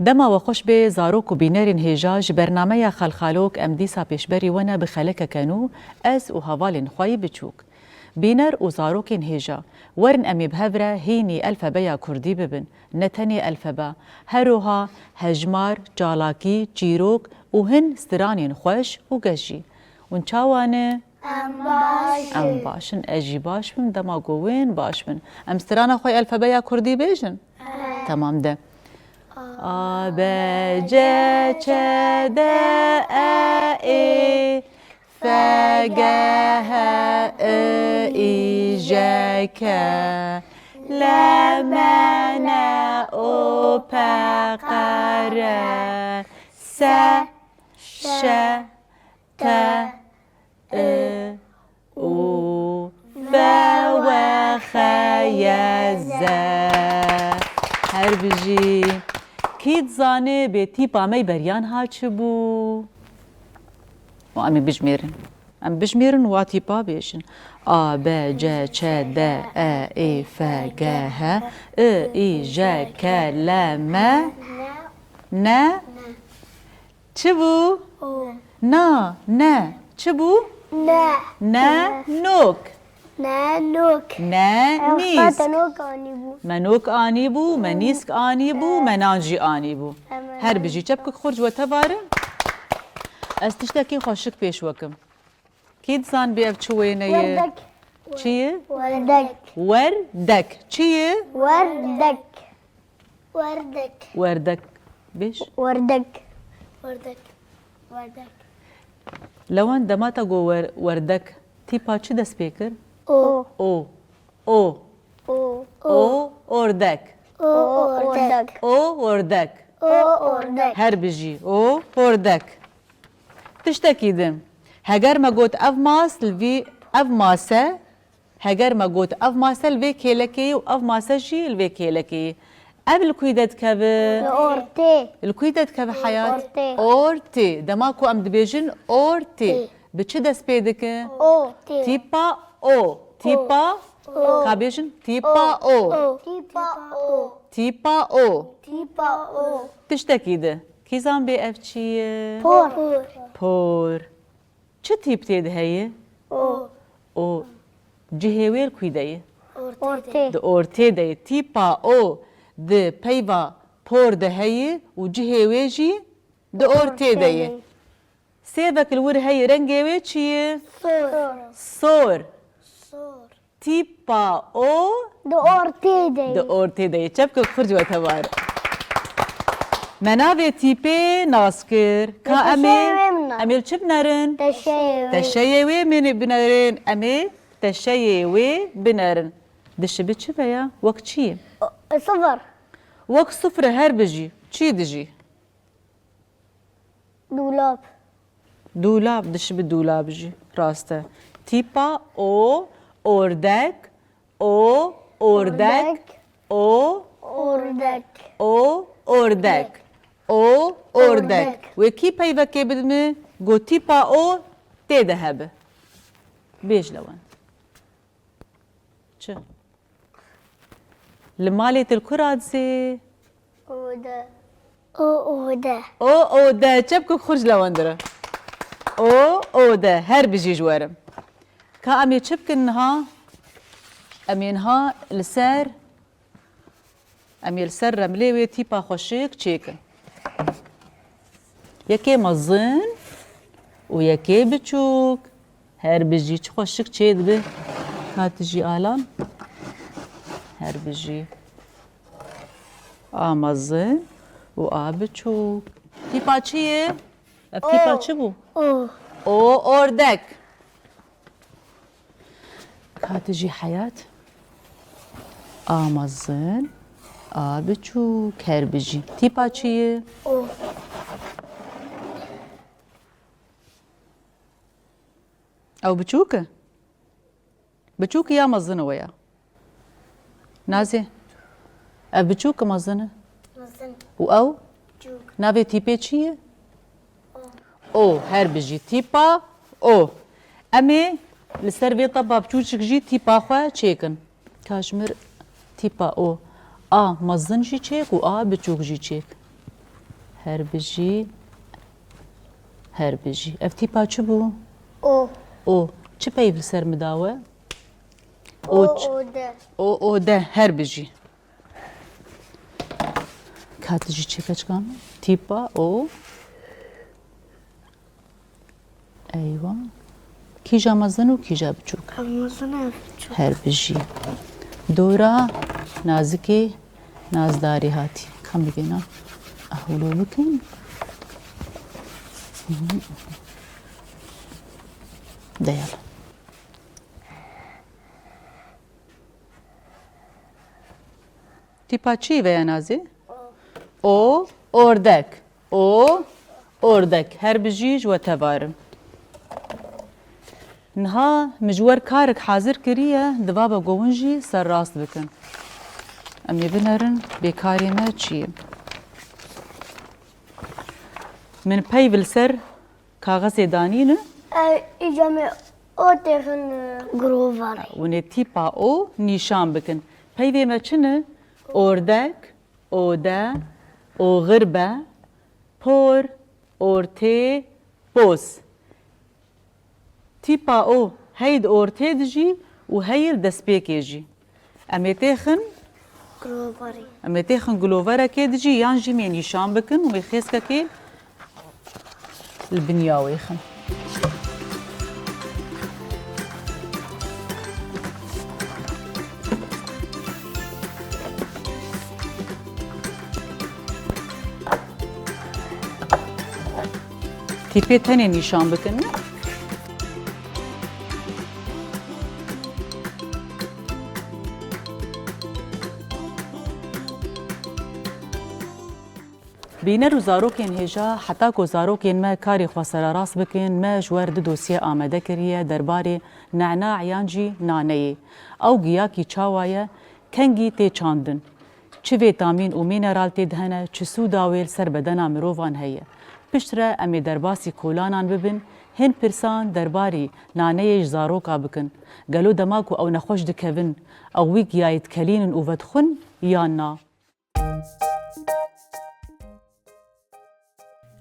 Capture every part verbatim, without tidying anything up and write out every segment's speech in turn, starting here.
Dema we xweş bê, zarok û bînerên hêja, ji bernameya Xalxalok em dîsa pêşberî we ne bi xelekeke nû, ez û hevalên xwe yî biçûk. Bîner û zarokên hêja, werin em ê bi hev re hînî elfebeya kurdî bibin. Ne tenê elfeba, her wiha hejmar, çalakî, çîrok û hin stranên xweş û geş jî. Hûn çawa ne? Em baş in. Em baş in, ez jî baş bim, dema ku wên baş bin. Em strana xwe yê elfebeya kurdî bêjin? He. Temam de. A, B, C, Ç, D, E, Ê, F, G, H, I, I, J, K, L, M, N, O, P, Q, R, S, Ş, T, I, U, V, W, X, Y, Z. Her bijî. Kî dizane bê tîpa me yî beriyan ha çi bû? Û em ê bijmêrin. Em bijmêrin, wa tîpa bêjin. A, B, C, Ç, D, E, Ê, F, G, H, I, I, J, K, L, M, N. Çi bû? O. Na, ne. Çi bû? Ne. Ne, nok. Ne, nok. Ne, nîsk. Te nok anîbû. Me nok anîbû, me nîsk anîbû, me nan jî anîbû. Her bijî, çepkik xurt ji we tevarin. Ez tiştekî xweşik pêş we kim. Kî dizan bê ev çi wêne ye? Werdek. Çi ye? Werdek. Werdek. Çi ye? Werdek. Werdek. Werdek. Bêj. Werdek. Werdek. Werdek. Lewend, dema te got wer-, werdek, tîpa çi dest pê kir? O. O. O. O. O, ordek. O, ordek. O, ordek. O, ordek. Her bijî. O, ordek. Tiştekî din. Heger me got ev mas li vî, ev mase, heger me got ev mase li vê kêlekê ye û ev mase jî li vê kêlekê ye, ev li kûî de dikeve? Li ortê. Li kûî de dikeve heyat? Ortê. Ortê. Dema ku em dibêjin ortê. Tê. Bi çi dest pê dike? O. Tê. Tîpa o. Tîpa? O. Ka bêjin? Tîpa o. O. Tîpa o. Tîpa o. Tîpa o. Tiştekî di. Kî zan bê ev çi ye? Por. Por. Çi tîp tê de heye? O. O. Cihê wê li kûî de ye? Ortê. Di ortê de ye. Tîpa o di peyva por de heye û cihê wê jî di ortê de ye. Sêvek li wir heye, rengê wê çi ye? Sor. Sor. Sor. Tîpa o. Di ortê de ye. Di ortê de ye. Çepkik xurt ji we tevar. Me navê tîpê nas kir. Ka em ê, em ê li çi binerin? Teşeyê wê. Teşeyê wê em ê binerin. Em ê teşeyê wê binerin. Dişibi çi be ya? Wek çi ye? O, sifir. Wek sifir e, her bijî. Çi dijî? Dûlab. Dûlab, dişibi dûlab jî rast e. Tîpa o, ordek, o, ordek, o, ordek, o, ordek, o, ordek. Wê kî peyvekê bidime, got tîpa o tê de hebe. Bêj Lewend. Çi? Li malê tu li ku radizê? Ode. O ode. O ode. Çepkik xurt ji Lewend re. O ode. Her bijî ji we re. Ka em ê çi bikin niha? Em ê niha li ser Em ê li ser remilê wê tîpa xweşik çêkin. Yekê mezin û yekê biçûk. Her bijî, çi xweşik çêdibe. Ka tu jî Alan. Her bijî. A mezin û a biçûk. Tîpa çi ye? Ev tîpa çi bû? O. O, ordek. Ka tu jî Heyat. A mezin, a biçûk, her bijî. Tîpa çi ye? O. Ew biçûk e? Biçûk e ya mezin e we ya? Nazê. Ev biçûk e, mezin e? Mezin. Û ew? Biçûk. Navê tîpê çi ye? O. O, her bijî. Tîpa o. Em ê li ser vê teba biçûçik jî tîpa xwe çêkin. Ka ji mir tîpa o. A mezin jî çêk û a biçûk jî çêk. Her bijî, her bijî. Ev tîpa çi bû? O. O. Çi peyv li ser min dawe? O, o, ç-, o de. O, o de. Her bijî. Ka tu jî çêke çika min. Tîpa o. Eywa. Kîja mezin û kîja biçûk? Ev mezin e, ev biçûk. Her bijî. Dora nazikê nazdarê hatî. Kam bigêna? Ahûlo bikin. Deyal. Tîpa çi ve ya Nazê? O, ordek. O, ordek. Her bijî ji we tevarim. Niha min ji wer karek hazir kiriye, diva be ku hûn jî serrast bikin. Em ê binerin bêkarê me çi ye. Min peyv li ser kaxezê danîne. Ev îca me o têxin, e, girovarê. Hûn ê tîpa o nîşan bikin. Peyvê me çi ne? Ordek, ode, oxir be, por, ortê, pos. Tîpa o hey di ortê de jî û hey li destpêkê jî. Em ê têxin. Gilovarê. Em ê têxin giloverekê de jî yan jî mê nîşan bikin û mê xêskekê li binya wê xin. Tîpê tenê nîşan bikin. Bîner û zarokên hêja, heta ku zarokên me karê xwe sererast bikin, me ji wer du dosye amade kiriye derbarê nana yan jî naneyê. Ew giyakî çawa ye, kengî tê çandin? Çi vîtamîn û mîneral tê de hene, çi sûda wê li ser bedena mirovan heye? Piştre em ê derbasî kolanan bibin, hin pirsan derbarê naneyê ji zaroka bikin. Gelo dema ku ew nexweş dikevin, ew wî giyayî dikelînin û vedixwin yan na?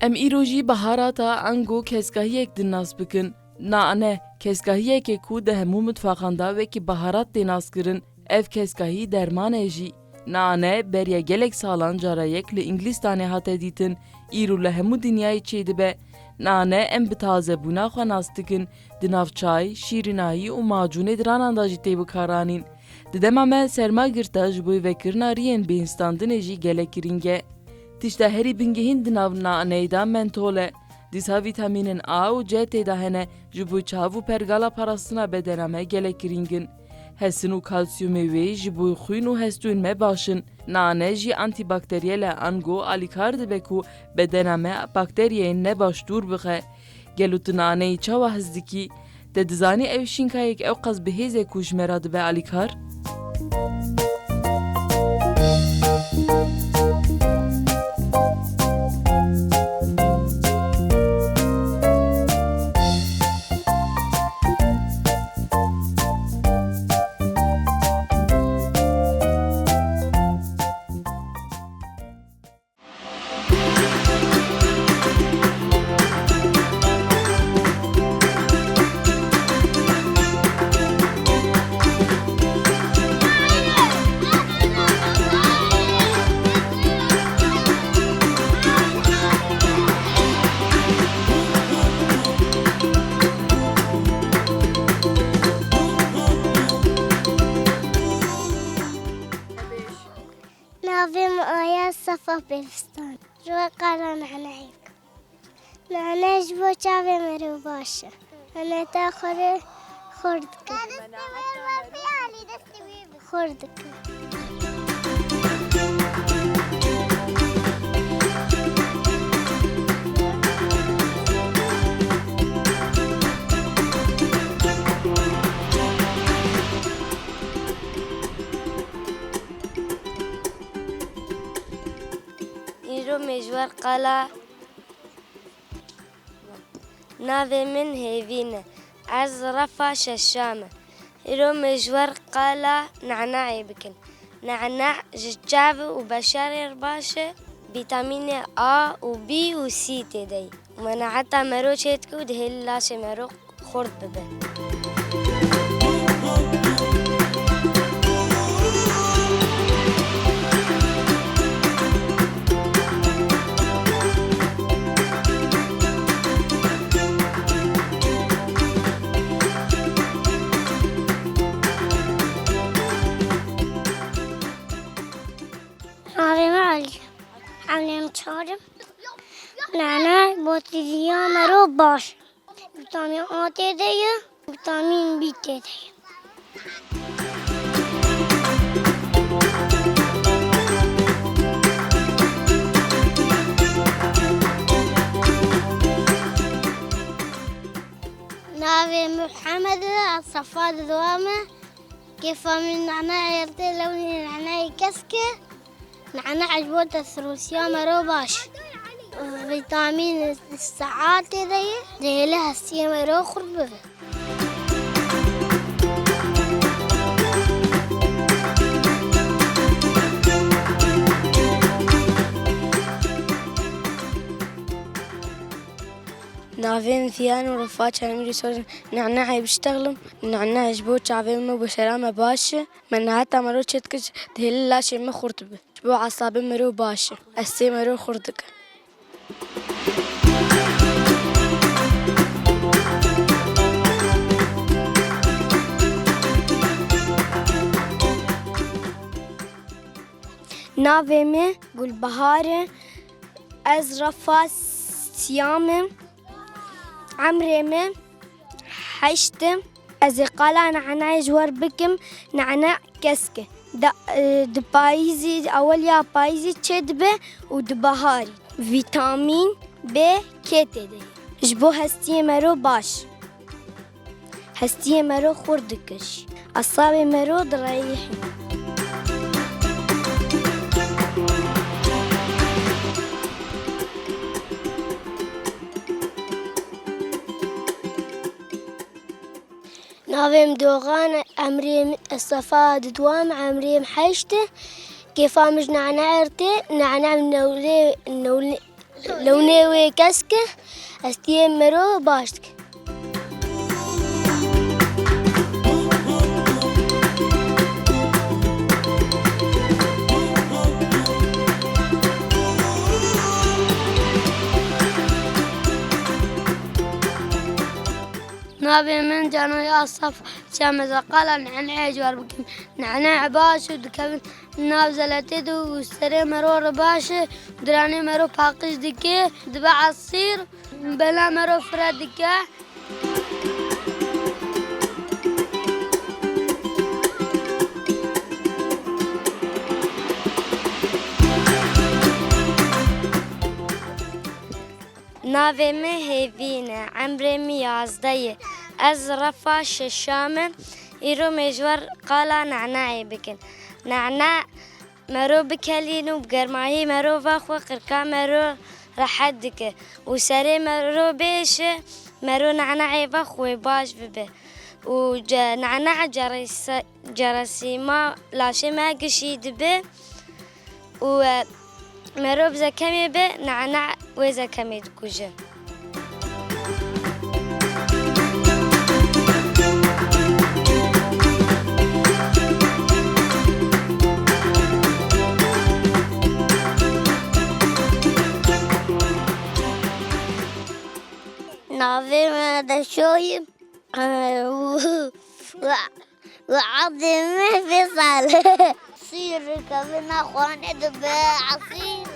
Em îro jî baharata ango keskahiyek din nas bikin. Nane, keskahiyekê ku di hemû mitfaxan de wekî baharat tê naskirin. Ev keskahî derman e jî. Nane beriya gelek salan cara yek li Îngilîstanê hate dîtin, îro li hemû dinyayê çêdibe. Nane em bi tazebûna xwe nas dikin, di nav çay, şîrînahî û macûnê diranan de jî tê bikaranîn. Di dema me serma girta ji bo vekirina riyên bêhistandinê jî gelek girîng e. Tişta herî bingehîn di nav naneyê de mentol e. Dîsa vîtamînên A û C tê de hene, ji bo çav û pergala parastina bedena me gelek girîng in. Hesin û kalsiyumê wê ji bo xwîn û hestûyên me baş in. Nane jî antîbakteriyel e, ango alîkar dibe ku bedena me bakteriyeyên nebaş dûr bixe. Gelo tu naneyî çawa hez dikî? Te dizanî ew şînkayek ewqas bi hêz e ku ji me re dibe alîkar? Navê min Ayaz Sefa Pêvistan. Ji we qala naneyê bikim. Nane ji bo çavê mirov baş e. Nane te xurê xurt dike. Xurt dike. Îro me ji wer qala. Navê min Hêvîn e. Ez refa şeşa me. Îro me ji wer qala nanayê bikin. Nana ji çav û beşerê re baş e. Vîtamînê A û B û C tê de ye. Menaheta mero çêdike û dihêlî laşê mero xurt bibe. Navê min Elî. Hemlê min çar im. Nane botîdiya mero baş. Vîtamîn A tê de ye, vîtamîn B tê de ye. Navê min Mihemed e, ez sefa didowa me. Kêfa min nane êrtê, lewnê nane kesk e. Nane ji bo tenduristiya mero baş. Vîtamîn C tê de ye. Dihêle hestiyê mero xurt bibe. Navê min Fiyan û Rifa çaremî sor. Nane biştexlim. Nane ji bo çavê me, bo şera me baş e. Menaheta mero çêdike, dihêlî laşê me xurt bibe. Ji bo esabê mero baş e. Estê mero xurt dike. Navê min Gulbahar e. Ez refa siyam im. Emrê min heşt im. Ez ê qala naneyê ji we re bikim. Nane kesk e. Da, e, di payîzî, eweliya payîzî çê dibe û di baharî. Vîtamîn B, K tê de ye. Ji bo hestiyê mero baş. Hestiyê mero xurt dike jî. Esabê mero direyîhî. Navê min Doxan e, emrê min, ez sefa didowa me, emrê min heşt e. Kêfa min ji nane êrtê, nane min newlê, newlê, lewnê wê kesk e, hestiyê mero baş dike. Navê min Canoya Asaf, çemeza qala nane ji we re bikim. Nane baş û dikevin nav zeletê de û serê mero re baş e, diranê mero paqij dike, dibe esîr, bela mero fire dike. Navê min Hêvîn e, emrê min yazdeh ye. Ez refa şeşam im. Îro me ji we re qala naneyê bikin. Nane mero bikelîn û bi germahî mero vexwe, qirka mero rehet dike û serê mero bêşe, mero naneyê vexwe baş bibe û ce-, nane cerasa-, cerasîma laşê me gişî dibe û, e, mero bi zekemê be, nane wê zekemê dikuje. Navê me Deşoyî. Wi erdê me vê sal. Sîr kevina xwanê dibe esîr.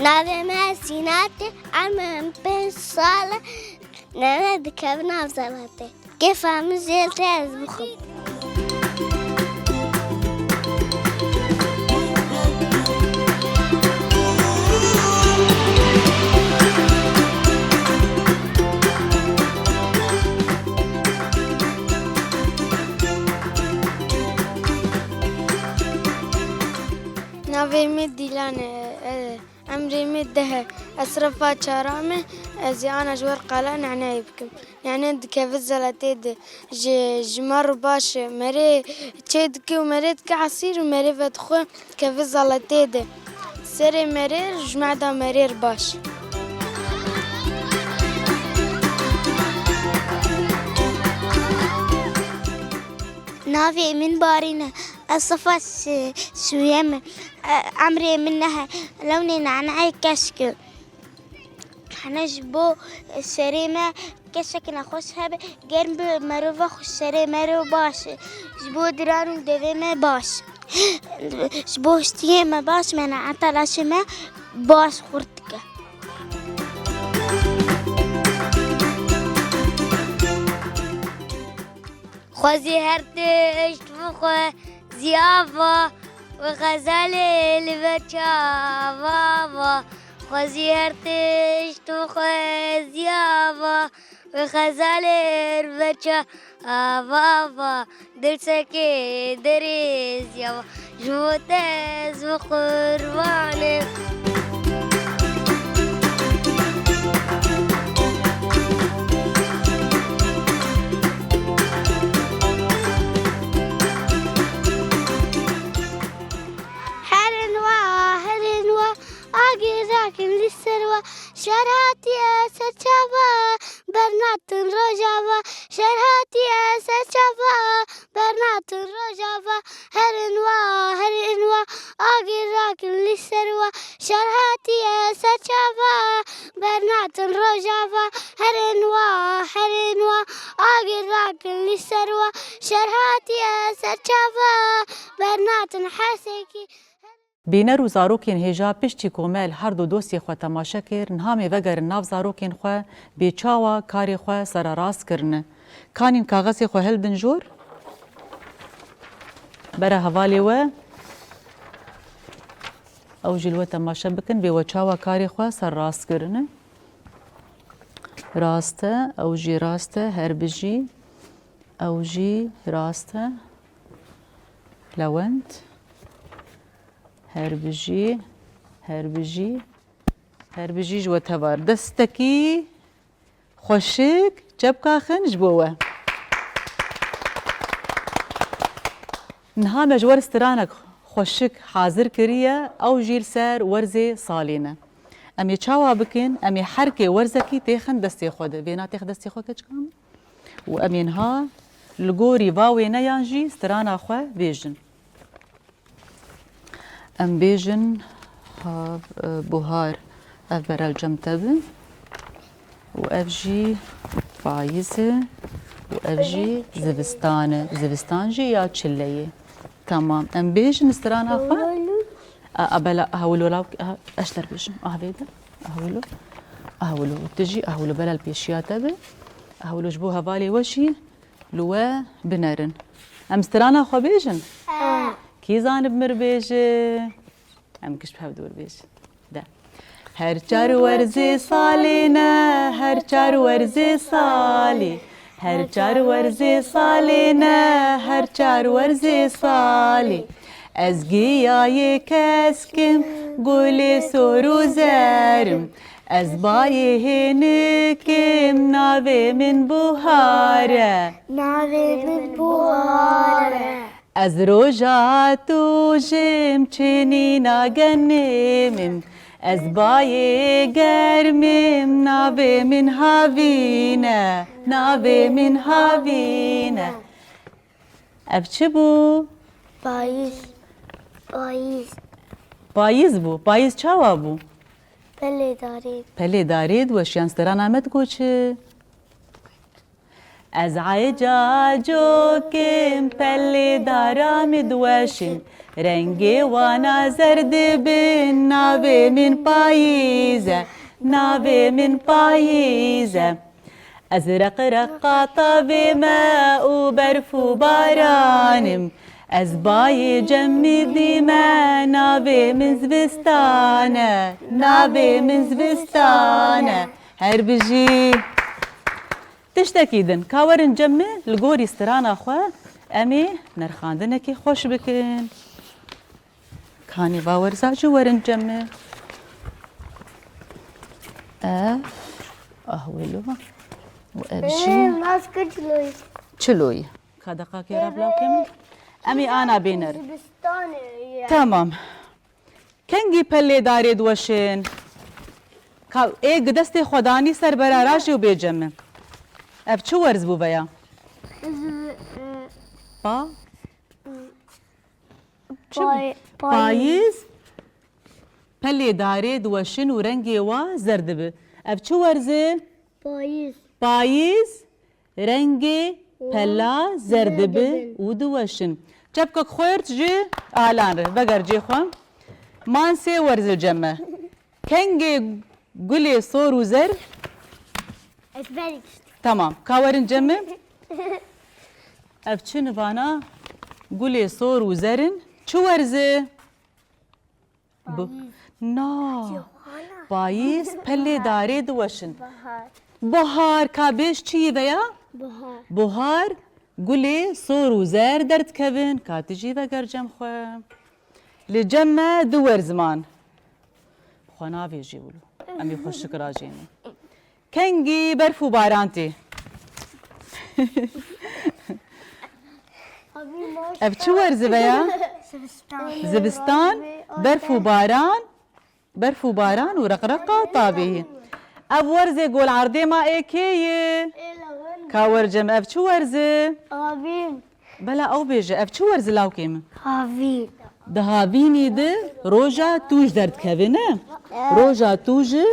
Navê me Sînat e, emrê min pênc sal e, nane dikevin nav zelatê. Kêfa min jê tê ez bixwim. Navê min Dîlan e. E, Emrê min deh e. Ez sinifa çara me, ez ê ana ji wer qala neneyê bikim. Nene dikeve zelatê de. Ji, ji me re baş e. Merê çê dike û merê dike esîr û merê vedixwe dikeve zelatê de. Serê merê ji me de merê re baş. Navê min Barîn e. Ez sifa şi-, şûye me. E, emrê min neh e. Lewnê naneyê keşk e. Hene ji bo serê me keşek nexweş hebe, germ bi merova xwe serê mero baş e. Ji bo diran û devê me baş. Ji bo hiştiyê me baş, meneeta laşê me baş xurt dike. Xwezî her tişt bixwe ziyava, wê xezelê li ve çava va. Xwezî her tişt bixwe ziyava, wê xezelê li ve çava va. Dil sekê derê ziyava. Ji bo te ez bi qurban im. Herin wa, herin wa, agir rakin li ser wa. Şer hatiye ser çava, bernatin rojava. Şer hatiye ser çava, bernatin rojava. Herin wa, herin wa, agir rakin li ser wa. Şer hatiye ser çava, bernatin rojava. Herin wa, herin wa, agir rakin li ser wa. Şer hatiye ser çava, bernatin hesekî. Bîner û zarokên hêja piştî ku me li her du dostê xwe temaşe kir, niha em ê vegerin nav zarokên xwe, bê çawa karê xwe sererast kirine. Kanîn kaxezê xwe hildin jor, bere hevalê we, ew jî li we temaşe bikin, bê we çawa karê xwe sererast kirine. Rast e, ew jî rast e, her bijî, ew jî rast e. Lewend. Her bijî, her bijî, her bijî ji we tevar. Destekî xweşik, çepka xin ji bo we. Niha me ji we re stranek xweşik hazir kiriye, ew jî li ser werzê salê ne. Em ê çawa bikin? Em ê herkê werzekî têxin destê xwe de. Vêna têx destê xwe keçika min. Û em ê niha li gorî va wêneyan jî strana xwe bêjin. Em bêjin, ha, e, buhar, ev bere li cem te be. Û ev jî payîz e. Û ev jî zivistan e. Zivistan jî ya çile ye. Tamam. Em bêjin strana xwe. A, a, bela, aha, wilo law, aha, ez ji te re bêjim. Aha, vê de. Aha, wilo. Aha, wilo. Tu jî, aha, wilo, bela li pêşiya te be. Aha, wilo ji bo hevalê we jî. Li we binerin. Em strana xwe bêjin? E. Kî zanib mir bêje? Em giş bi hev dûr bêjin. De. Her çar werzê salê ne, her çar werzê salê. Her çar werzê salê ne, her çar werzê salê. Ez giyayê kesk im, gulê sor û zer im. Ez bayê hênik im, navê min Buhar e. Navê min Buhar e. Ez roja tûj im, çinîna genêm im. Ez bayê germ im, navê min Havîn e. Navê min Havîn e. Ev çi bû? Payîz. Payîz. Payîz bû. Payîz çawa bû? Pelê darê. Pelê darê diweşiyan, strana me digot çi? Ez eca cokim, pelê dara min diweşin. Rengê wana zerd bin, navê min payîz e. Navê min payîz e. Ez reqreqa tavê me û berf û baran im. Ez bayê cemidî me, navê min zivistan e, navê min zivistan e. Her bijî. Tiştekî din, ka werin cem min, li gorî strana xwe em ê nerxandinekê xweş bikin. Kanî va werza jî werin cem min. Ev, ah wêlo. Û ev jî. Nas kir çiloyî. Çiloyî. Ka deqakê re bila kim? Em ê ana bêner. Zibistanê ye. Tamam. Kengî pelê darê diweşin? Ka ê gi destê xwe danî ser bera rajê û bêce min. Ev çi werz bû veya? Zib-, e, Pa? Çi bû? Pay-, payîz. Payîz. Pelê darê diweşin û rengê wa zer dibi. Ev çi werz e? Payîz. Payîz rengê pela zer dibi û diweşin. Çepkek xurt ji alan re veger cê xwe. Man sê werz li cem me. Kengê gulê sor û zer. Ezberî işte. Tamam. Ka werin cem me. Ev çi nivana? Gulê sor û zerin. Çi werz e? Bu. Payîz. Na. Payîz pelê darê diweşin. Bahar. Bahar, ka bêj çi yî veya? Bahar. Bahar, gulê sor û zer derdikevin. Ka tu jî veger cem xwe. Li cem me du werz man. Xwe navêjî wilo. Em ê xwe şikirajêne. Kengî berf û baran tê. Ev çi werz e veya? Zivistan. Zivistan, berf û baran, berf û baran û reqreqa tabihî. Ev werzê gol erdê ma ê kê ye? Ka wer cem ev çi werz e? Avîn. Bela ew bêje, ev çi werz e lawkê min? Havîn. Di havînî de roja tûj derdikeve, ne? Roja tûj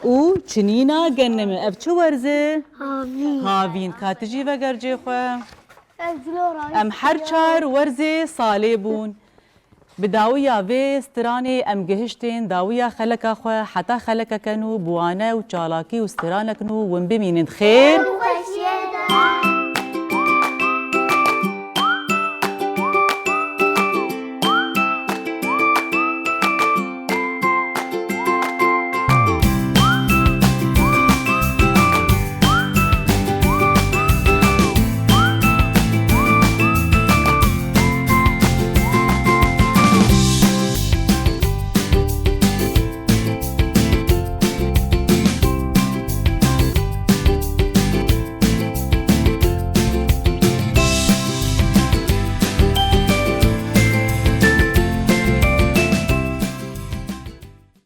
û çinîna genimê. Ev çi werz e? Havîn. Havîn. Ka tu jî veger cê xwe. Em her çar werzê salê bûn. Bi dawiya vê stranê em gihiştên dawiya xeleka xwe, heta xelekeke nû bi wane û çalakî û stranek nû win bimînin. Xêr?